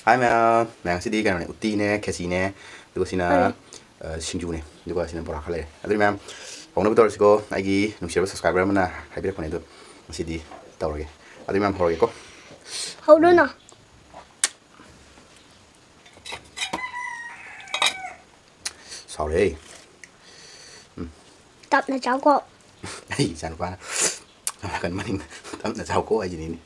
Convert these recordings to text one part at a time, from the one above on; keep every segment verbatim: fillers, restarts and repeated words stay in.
ꯍꯥꯏ ꯃꯌꯥꯝ, ꯃꯌꯥꯝ, ꯉꯁꯤꯗꯤ ꯀꯩꯅꯣꯅꯦ, ꯎꯇꯤꯅꯦ, ꯈꯦꯆꯤꯅꯦ, ꯑꯗꯨꯒ ꯁꯤꯅ, ꯍꯣꯏ꯫ ꯑ, ꯁꯤꯡꯖꯨꯅꯦ, ꯑꯗꯨꯒ ꯁꯤꯅ ꯕꯣꯔꯥ ꯈꯔ ꯂꯩꯔꯦ꯫ ꯑꯗꯨꯗꯤ ꯃꯌꯥꯝ, ꯍꯧꯅꯕ ꯇꯧꯔꯁꯤꯀꯣ꯫ ꯑꯩꯒꯤ ꯅꯨꯡꯁꯤꯔꯕ subscriber ꯑꯃꯅ ꯍꯥꯏꯕꯤꯔꯛꯄꯅꯦ, ꯑꯗꯣ ꯉꯁꯤꯗꯤ ꯇꯧꯔꯒꯦ꯫ ꯑꯗꯨꯗꯤ ꯃꯌꯥꯝ, ꯍꯧꯔꯒꯦꯀꯣ꯫ ꯍꯧꯔꯣꯅ꯫ ꯁꯥꯎꯔꯦꯍꯦ꯫ ꯎꯝ꯫ ꯇꯞꯅ ꯆꯥꯎꯀꯣ꯫ ꯑꯩ ꯏꯆꯥꯅꯨꯄꯥꯅ ꯅꯥꯀꯟ ꯃꯅꯤꯡꯗ "ꯇꯞꯅ ꯆꯥꯎꯀꯣ" ꯍꯥꯏꯁꯤꯅꯤꯅꯦ꯫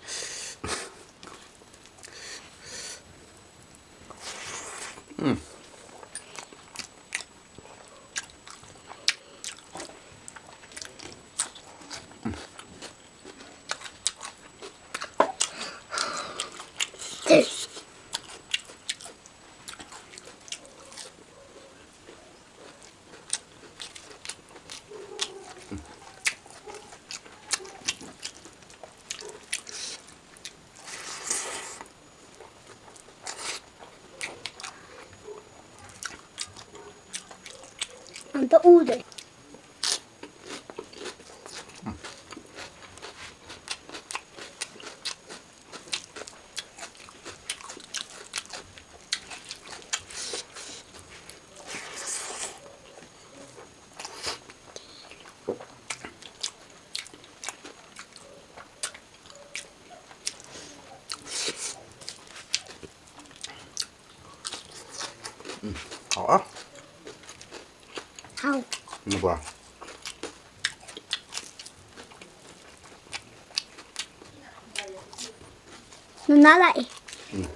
ꯎꯝ꯫ ꯑꯝꯇ ꯎꯗ꯭ꯔꯦ꯫ ꯎꯝ, ꯍꯥꯎ꯫ ꯍꯥꯎ꯫ ꯎꯝ, ꯕꯣꯔꯥ꯫ ꯅꯨꯅꯥ ꯂꯥꯛꯑꯦ꯫ ꯎꯝ꯫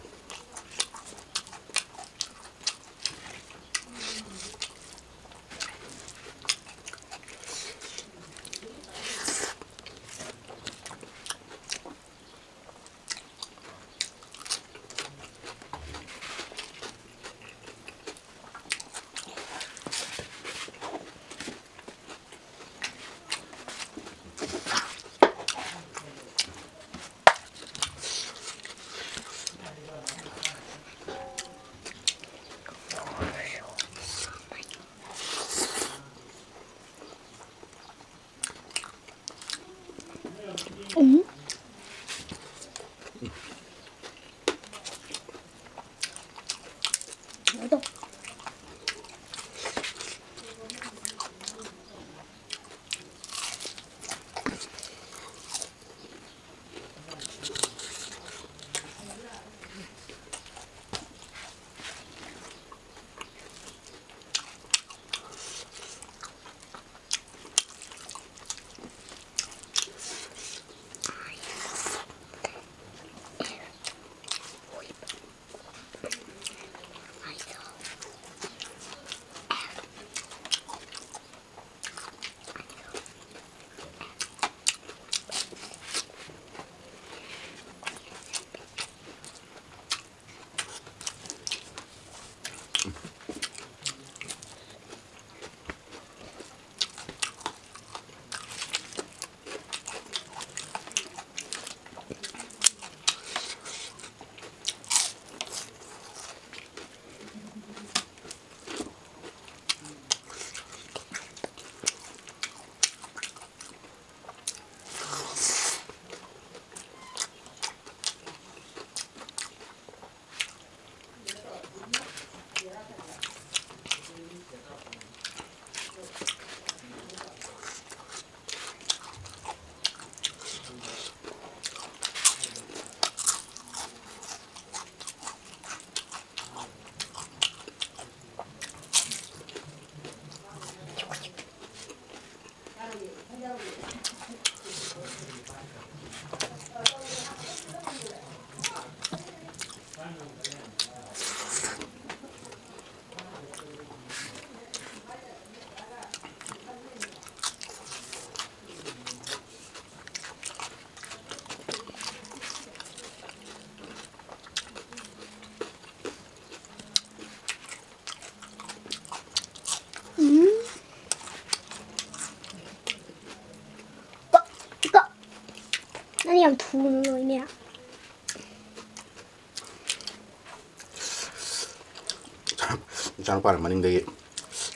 ꯏꯆꯥꯅꯨꯄꯥꯅ ꯃꯅꯤꯡꯗꯒꯤ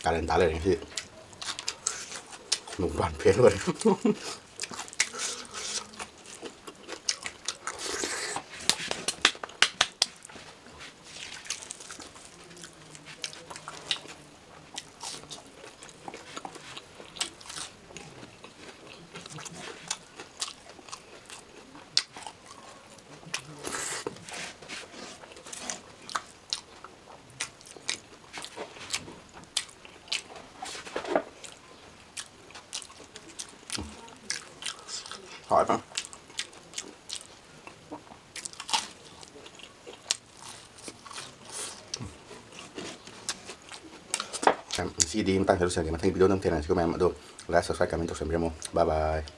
ꯀꯥꯔꯟ ꯇꯥ ꯂꯩꯔꯦ ꯉꯁꯤ꯫ ꯃꯨꯛꯕꯥꯡ ꯐꯦꯜ ꯑꯣꯏꯔꯦ꯫ ꯍꯥꯎꯋꯦ ꯐꯖꯅ꯫ ꯃꯌꯥꯝ, ꯉꯁꯤꯒꯤꯗꯤ ꯃꯇꯥꯡꯁꯤꯗ ꯂꯣꯏꯁꯤꯜꯂꯒꯦ꯫ ꯃꯊꯪꯒꯤ video ꯅꯪ ꯊꯦꯡꯅꯔꯁꯤꯀꯣ ꯃꯌꯥꯝ꯫ ꯑꯗꯣ like, subscribe, comment ꯇꯧꯁꯟꯕꯤꯔꯝꯃꯣ꯫ Bye bye꯫